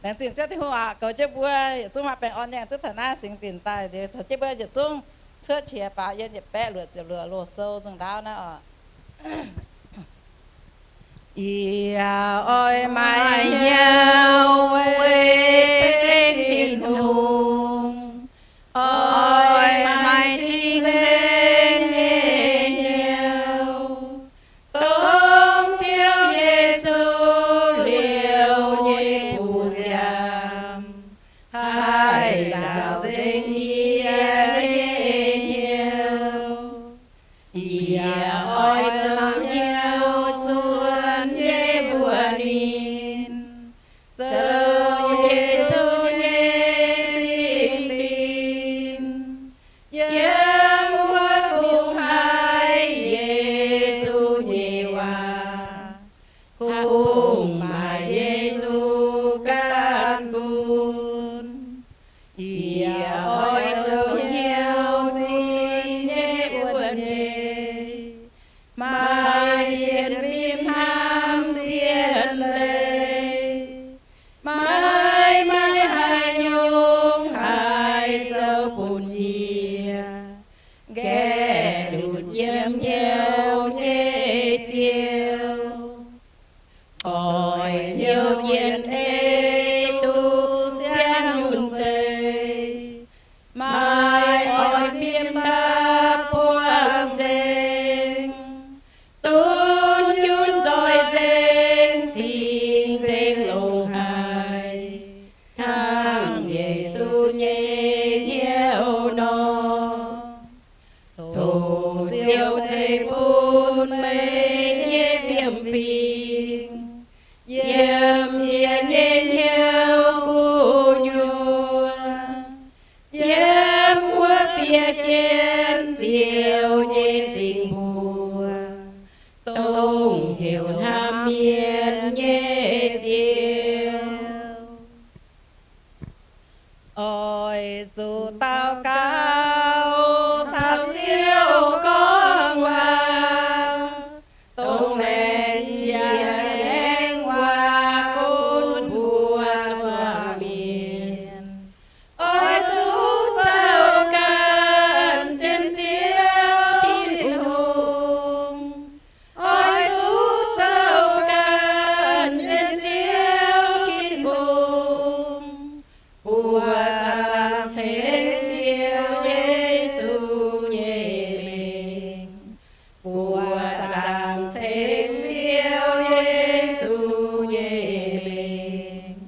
Laengz zingh Ziouv Tin-Hungh oc, goux jienv mbuo yietc zungv maaih baengh orn nyangh duqv taux naaiv singx dinc daaih, liuz taux jienv mbuo yietc zungv cuotv qiex baaux yiem yietc baeqv luoqc ziepc luoqc loz-sou nzengc ndaauv naaiv oc. Yie oix maaih hnyouv weic ceng Tin-Hungh, oix maaih cing-nzengc nyei hnyouv, dongh Ziouv Yesu liouh nyei buoz-nziaamv haih nzaaux nzengc yie nyei hnyouv. Yie oix zoux hnyouv zuonx nyei mbuox ninh, zoux Yesu nyei singx lingh, yiem wuov kungx haiz Yesu nyei waac, kungx maaih Yesu ganh bun. Yie oix zoux hnyouv zinh nyei wuonh nyei, maaih sienx fim hnamv zien leiz, maiv maaih haaix nyungc haih zoux bun yie nqaeqv ndutc yiem hnyouv nyei Ziouv. Oix hnyouv yien ei duqv siang nyunc zeiz, maiv oix fim dapv buangh nzengc, dunx nyunc nzoih nzengc, cing-nzengc longx haic, hnangv Yesu nyei hnyouv nor. Tov Ziouv ceix bun meih nyei fiem-fingx yiem yie nyei hnyouv gu'nyuoz, yiem wuov fiev jienv Ziouv nyei singx mbuo, dongh heuc hnamv mienh nyei Ziouv. Oix zuqc daux gaux caux Ziouv gorngv waac, dongh laengz jiex laengz waac bun mbuo zuangx mienh. Oix zuqc zoux ganh jienv Ziouv Tin-Hungh. Oix zuqc zoux ganh jienv Ziouv Tin-Hungh, buoqc zaangc ceng Ziouv Yesu nyei mengh. Buoqc zaangc ceng Ziouv Yesu nyei mengh.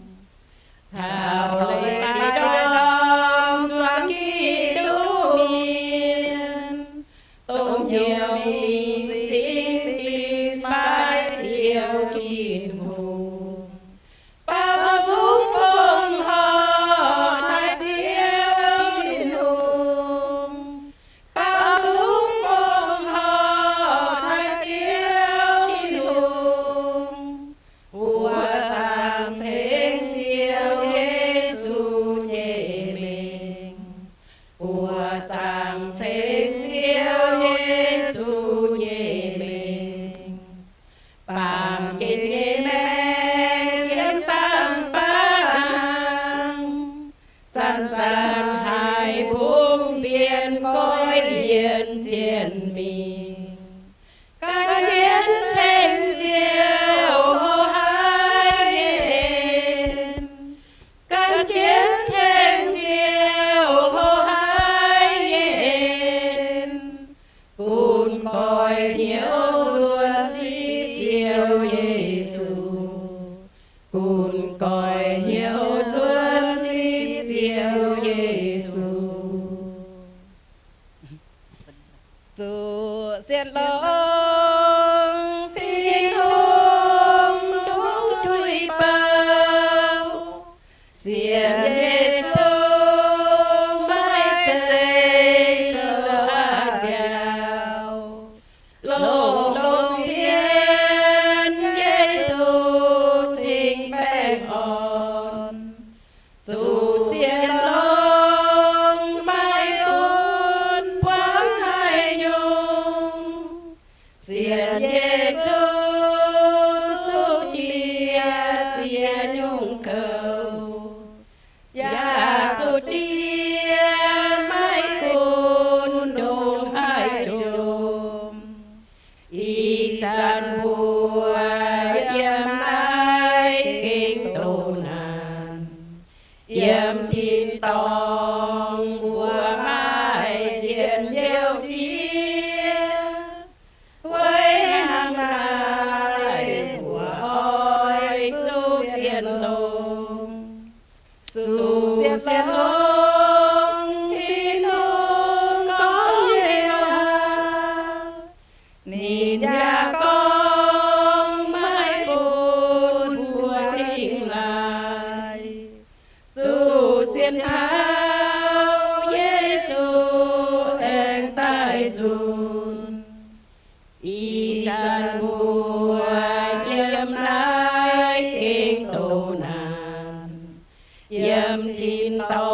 Taux leiz-baaix ndorm zuangx Giduc mienh, dongh hnyouv mingh singx dinc baaix Ziouv Tin-Hungh, baaux nzung fongc horc taux Ziouv Tin-Hungh, baaux nzung fongc horc taux Ziouv Tin-Hungh, buoqc zaangc ceng Ziouv Yesu nyei mengh. Buoqc zaangc ceng Ziouv Yesu nyei mengh. Baamh gen nyei maengc yiem dangh baav hnaangx, zanc-zanc haiz bungx mbienx goiv yienx jienv mingh. Gan jienv ceng Ziouv hoh haaix nyei en. Gan jienv ceng Ziouv hoh haaix nyei en. Gunv goix hnyouv nzuonx zipv Ziouv Yesu. Gunv goix hnyouv nzuonx zipv Ziouv Yesu. Zuqc sienx longx Tin-Hungh duqv tuix bou, sienx Yesu maiv zeiz zoux haaix nziaaux. Longx-longx sienx Yesu cingx baengh orn. Zuqc sienx longx maiv gunv buangv haaix nyungc,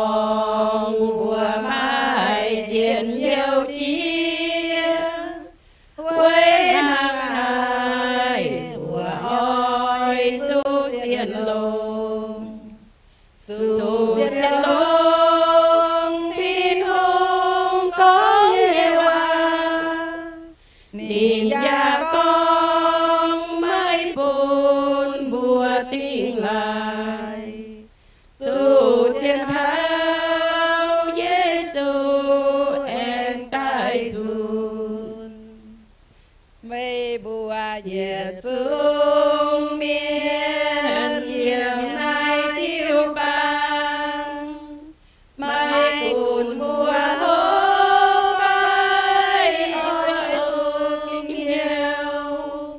dorngx mbuo maaih njien-youh jiex. Weic hnangv naaiv mbuo oix zuqc sienx longx. Zuqc sienx longx Tin-Hungh gorngv nyei waac, ninh yaac gorngv maiv bun mbuo dingh laaix. Zuqc sienx taux Yesu aengx daaih nzunc. Meih mbuo yietc zungv mienh yiem naaiv jiu-baang, maiv gunv mbuo hlo fai oix zuqc hnyouv,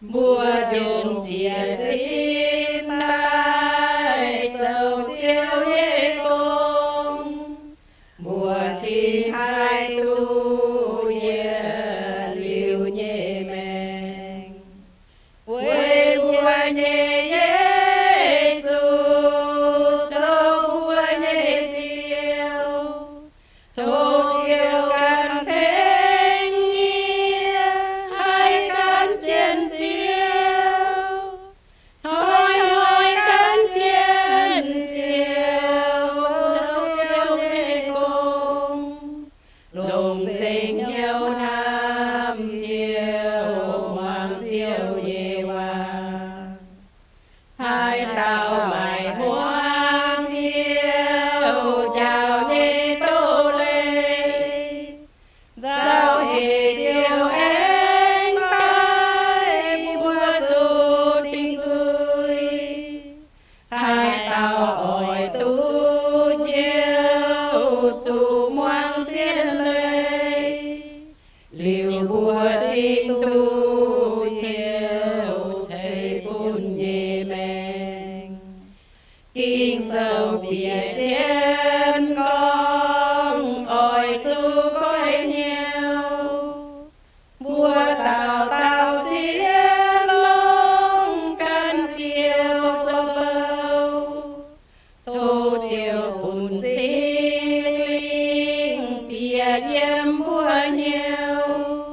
mbuo njongc jiez sin daaih zoux Ziouv nyei gong. Mbuo cingx haih duqv yietc liuz nyei maengc. Weic mbuo nyei Yesu zoux mbuo nyei Ziouv. Tov Ziouv ganh tengx yie haih gan jienv Ziouv, hnoi-hnoi gan jienv Ziouv zoux Ziouv nyei gong, longc nzengc hnyouv hnamv Ziouv, muangx Ziouv nyei waac. Haaix dauh maiv muangx Ziouv njaaux nyei doz-leiz, nzauh hec Ziouv aengx daaih mbuox zuqc dingc zuiz. Haaix dauh oix duqv Ziouv, zuqc muangx zien leiz, liuz mbuo cingx duqv Ziouv ceix bun nyei maengc. Ging-Sou bieqc jienv gorngv oix zuqc goiv-hnyouv. Mbuo dauh dauh sienx longx gan Ziouv zoux bou. Tov Ziouv bun Singx Lingh bieqc yiem mbuo hnyouv,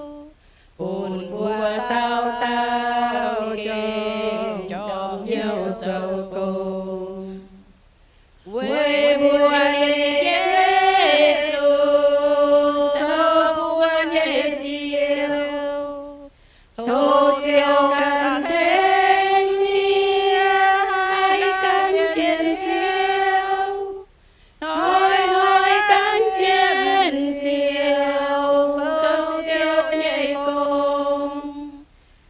bun mbuo dauh dauh gengh njormh hnyouv zoux gong. Weic mbuo nyei Yesu zoux mbuo nyei Ziouv. Tov Ziouv ganh tengx yie haih gan jienv Ziouv, hnoi-hnoi gan jienv Ziouv zoux Ziouv nyei gong,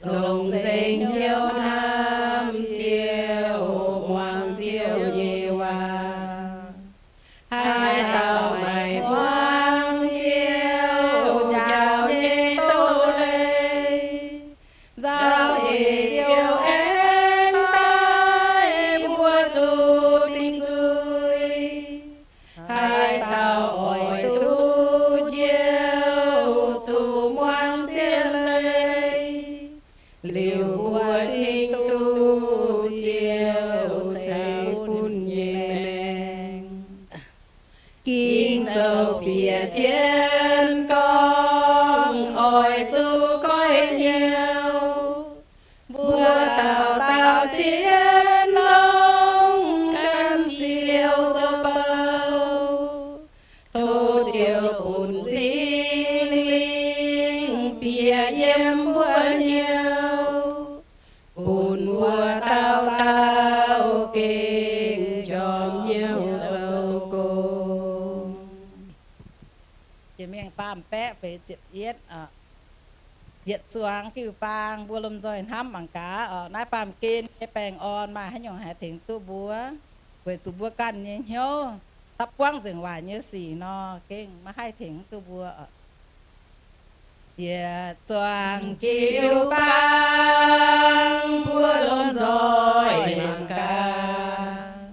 longc nzengc hnyouv hnamv Ziouv, muangx Ziouv nyei waac. Haaix dauh maiv muangx Ziouv njaaux nyei doz-leiz, nzauh hec Ziouv aengx daaih mbuox zuqc dingc zuiz. Haaix dauh oix duqv Ziouv, zuqc muangx zien leiz, liuz mbuo cingx duqv Ziouv ceix bun nyei maengc. Ging-Sou bieqc jienv gorngv oix zuqc goiv hnyouv. Mbuo dauh dauh sienx longx gan Ziouv zoux bou. Tov Ziouv bun Singx Lingh bieqc yiem mbuo hnyouv, bun mbuo dauh dauh gengh njormh hnyouv zoux gong. Jiex mingh faam baeqv feix ziepc yietv oc. Yietc zuangx jiu-baang mbuo lomh nzoih hnamv mangc gaax oc. Naaiv baamh gen nyei baengh orn maaih haaix nyungc haih tengx duqv mbuo, weic zuqc mbuo ganh nyei hnyouv dapv buangv nzengc waaic nyei sic nor, gengh maiv haih tengx duqv mbuo oc. Yietc zuangx jiu-baang mbuo lomh nzoih mangc gaax,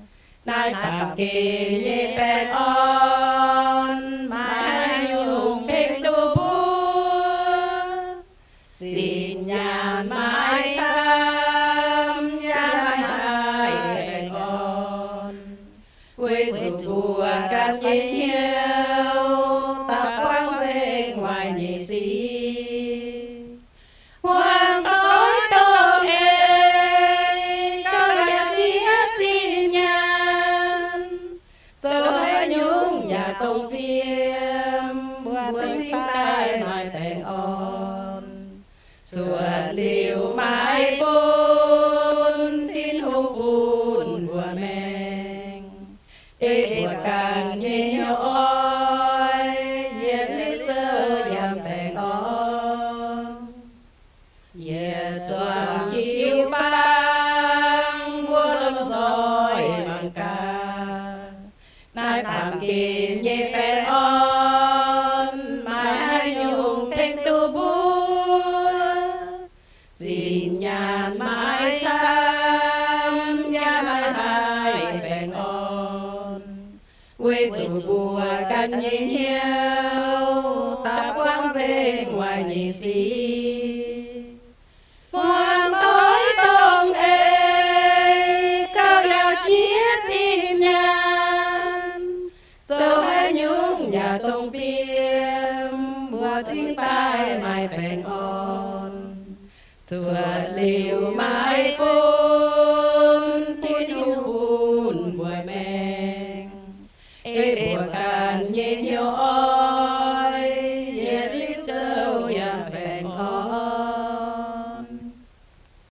naaiv baamh gen nyei baengh orn maaih haaix nyungc tengx duqv mbuo. Zinh nyaanh maiv camv, yaac maiv haih baengh orn, weic zuqc mbuo ganh nyei hnyouv daaih buangv nzengc waaic nyei sic. Muangx doix dongh eix gauh yaac jiex zinh nyaanh, zoux haaix nyungc yaac dongh fiem, mbuo cingx daaih maaih baengh orn. Zuotc liuz maiv bun Tin-Hungh bun mbuo maengc, deic-bung ganh nyei hnyouv oix yietc liuz zoux yiem baengh orn. Yietc zuangx jiu baang mbuo lomh nzoih mangc gaax, naaiv baamh gen nyei baengh orn maaih haaix nyungc tengx duqv mbuo. Zinh nyaanh maiv camv, yaac maaih haaix baengh orn, weic zuqc mbuo ganh nyei hnyouv daaih buangv nzengc waaic nyei sic. Muangx doix dongh eix gauh yaac jiex zinh nyaanh, zoux haaix nyungc yaac dongh fiem, mbuo cingx daaih maaih baengh orn. Zuotc liuz maiv bun